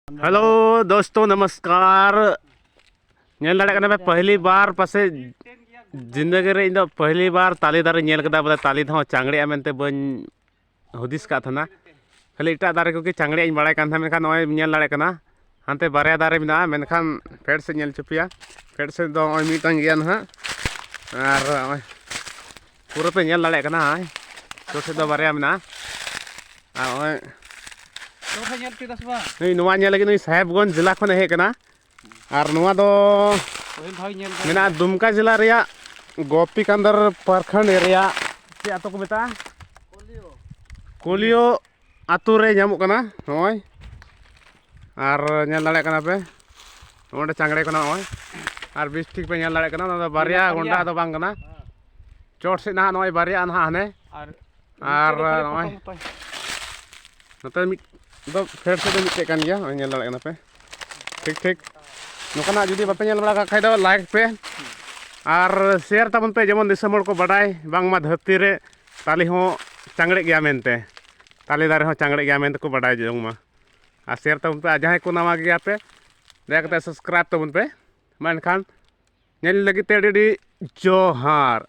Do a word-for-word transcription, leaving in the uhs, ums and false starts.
Hello ᱫᱳᱥᱛᱳ, ᱱᱚᱢᱚᱥᱠᱟᱨ᱾ ᱧᱮᱞ ᱫᱟᱲᱮᱭᱟᱜ ᱠᱟᱱᱟ ᱯᱮ, ᱯᱟᱹᱦᱞᱤ ᱵᱟᱨ ᱯᱟᱥᱮᱡ ᱡᱤᱱᱫᱮᱜᱤ ᱨᱮ ᱤᱧ ᱫᱚ ᱯᱟᱹᱦᱞᱤ ᱵᱟᱨ ᱛᱟᱞᱮ ᱫᱟᱨᱮ ᱧᱮᱞ ᱠᱮᱫᱟ, ᱵᱚᱞᱮ ᱛᱟᱞᱮ ᱫᱚ ᱪᱟᱝᱲᱮᱜᱼᱟ ᱢᱮᱱᱛᱮ ᱵᱟᱹᱧ ᱦᱩᱫᱤᱥ ᱠᱟᱜ ᱛᱟᱦᱮᱱᱟ᱾ ᱠᱷᱟᱹᱞᱤ ᱮᱴᱟᱜ ᱫᱟᱨᱮ ᱠᱚᱜᱮ ᱪᱟᱝᱲᱮᱜ ᱤᱧ ᱵᱟᱲᱟᱭ ᱠᱟᱱ ᱛᱟᱦᱮᱸᱫ, ᱢᱮᱱᱠᱷᱟᱱ ᱱᱚᱜᱼᱚᱭ ᱧᱮᱞ ᱫᱟᱲᱮᱭᱟᱜ ᱠᱟᱱᱟ ᱦᱟᱱᱛᱮ ᱵᱟᱨᱭᱟ ᱫᱟᱨᱮ ᱢᱮᱱᱟᱜᱼᱟ, ᱢᱮᱱᱠᱷᱟᱱ ᱯᱷᱮᱰ ᱥᱮᱫ ᱧᱮᱞ ᱦᱚᱪᱚ ᱯᱮᱭᱟ᱾ ᱯᱷᱮᱰ ᱥᱮᱫ ᱫᱚ ᱱᱚᱜᱼᱚᱭ ᱢᱤᱫᱴᱟᱝ ᱜᱮᱭᱟ ᱱᱟᱦᱟᱜ, ᱟᱨ ᱱᱚᱜᱼᱚᱭ ᱯᱩᱨᱟᱹ ᱯᱮ ᱧᱮᱞ ᱫᱟᱲᱮᱭᱟᱜ ᱠᱟᱱᱟ, ᱱᱚᱜᱼᱚᱭ ᱪᱚᱴ ᱥᱮᱫ ᱫᱚ ᱵᱟᱨᱭᱟ ᱢᱮᱱᱟᱜᱼᱟ᱾ ᱟᱨ ᱱᱚᱜᱼᱚᱭ ᱛᱚᱵᱮ ᱧᱮᱞ ᱠᱮᱫᱟ ᱥᱮ ᱵᱟᱝ? ᱱᱩᱭ ᱱᱚᱣᱟ ᱧᱮᱞ ᱞᱟᱹᱜᱤᱫ ᱱᱩᱭ ᱥᱟᱦᱮᱵᱽᱜᱚᱸᱡᱽ ᱡᱮᱞᱟ ᱠᱷᱚᱱᱮ ᱦᱮᱡ ᱟᱠᱟᱱᱟ᱾ ᱟᱨ ᱱᱚᱣᱟ ᱫᱚ ᱯᱟᱹᱦᱤᱞ ᱫᱷᱟᱣ ᱧᱮᱞ ᱫᱟ᱾ ᱢᱮᱱᱟᱜᱼᱟ ᱫᱩᱢᱠᱟ ᱡᱮᱞᱟ ᱨᱮᱭᱟᱜ ᱜᱳᱯᱤᱠᱟᱱᱫᱚᱨ ᱯᱨᱚᱠᱷᱚᱸᱰ ᱨᱮᱭᱟᱜ, ᱪᱮᱫ ᱟᱛᱳ ᱠᱚ ᱢᱮᱛᱟᱜᱼᱟ? ᱠᱳᱞᱤᱭᱳ ᱟᱛᱳ ᱨᱮ ᱧᱟᱢᱚᱜ ᱠᱟᱱᱟ ᱱᱚᱜᱼᱚᱭ᱾ ᱟᱨ ᱧᱮᱞ ᱫᱟᱲᱮᱭᱟᱜ ᱠᱟᱱᱟ ᱯᱮ ᱱᱚᱸᱰᱮ ᱪᱟᱝᱲᱮ ᱠᱟᱱᱟ ᱱᱚᱜᱼᱚᱭ᱾ ᱟᱨ ᱵᱮᱥ ᱴᱷᱤᱠ ᱯᱮ ᱧᱮᱞ ᱫᱟᱲᱮᱭᱟᱜ ᱠᱟᱱᱟ, ᱚᱱᱟ ᱫᱚ ᱵᱟᱨᱭᱟ ᱵᱟᱨᱭᱟ᱾ ᱜᱚᱱᱰᱟ ᱫᱚ ᱵᱟᱝ ᱠᱟᱱᱟ᱾ ᱦᱮᱸ᱾ ᱪᱚᱴ ᱥᱮᱫ ᱱᱟᱦᱟᱜ ᱱᱚᱜᱼᱚᱭ ᱵᱟᱨᱭᱟ ᱱᱟᱦᱟᱜ ᱦᱟᱱᱮ᱾ ᱟᱨ ᱢᱤᱫᱴᱮᱡ ᱫᱚ ᱠᱷᱟᱹᱞᱤ ᱱᱚᱜᱼᱚᱭ ᱯᱚᱴᱚᱢ ᱢᱚᱛᱚ᱾ ᱱᱚᱛᱮ ᱢᱤᱫ ᱫᱚ ᱯᱷᱮᱰ ᱥᱮᱫ ᱫᱚ ᱢᱤᱫᱴᱮᱡ ᱠᱟᱱ ᱜᱮᱭᱟ, ᱱᱚᱜᱼᱚᱭ ᱧᱮᱞ ᱫᱟᱲᱮᱭᱟᱜ ᱠᱟᱱᱟ ᱯᱮ᱾ ᱴᱷᱤᱠ ᱴᱷᱤᱠ᱾ ᱱᱚᱝᱠᱟᱱᱟᱜ ᱡᱩᱫᱤ ᱵᱟᱯᱮ ᱧᱮᱞ ᱵᱟᱲᱟ ᱠᱟᱜ ᱠᱷᱟᱡ ᱫᱚ ᱞᱟᱭᱤᱠ ᱯᱮ ᱟᱨ ᱥᱮᱭᱟᱨ ᱛᱟᱵᱚᱱ ᱯᱮ, ᱡᱮᱢᱚᱱ ᱫᱤᱥᱚᱢ ᱦᱚᱲ ᱠᱚ ᱵᱟᱰᱟᱭ ᱵᱟᱝᱢᱟ ᱫᱷᱟᱹᱨᱛᱤ ᱨᱮ ᱛᱟᱞᱮ ᱦᱚᱸ ᱪᱟᱝᱲᱮᱜ ᱜᱮᱭᱟ ᱢᱮᱱᱛᱮ, ᱛᱟᱞᱮ ᱫᱟᱨᱮ ᱦᱚᱸ ᱪᱟᱝᱲᱮᱜ ᱜᱮᱭᱟ ᱢᱮᱱᱛᱮ ᱠᱚ ᱵᱟᱰᱟᱭ ᱡᱚᱝ ᱢᱟ᱾ ᱟᱨ ᱥᱮᱭᱟᱨ ᱛᱟᱵᱚᱱ ᱯᱮ, ᱟᱨ ᱡᱟᱦᱟᱸᱭ ᱠᱚ ᱱᱟᱣᱟ ᱜᱮᱭᱟ ᱯᱮ, ᱫᱟᱭᱟ ᱠᱟᱛᱮ ᱥᱟᱵᱥᱠᱨᱟᱭᱤᱵᱽ ᱛᱟᱵᱚᱱ ᱯᱮ᱾ ᱢᱟ ᱮᱱᱠᱷᱟᱱ ᱧᱮᱞ ᱞᱟᱹᱜᱤᱫ ᱛᱮ ᱟᱹᱰᱤ ᱟᱹᱰᱤ ᱡᱚᱦᱟᱨ᱾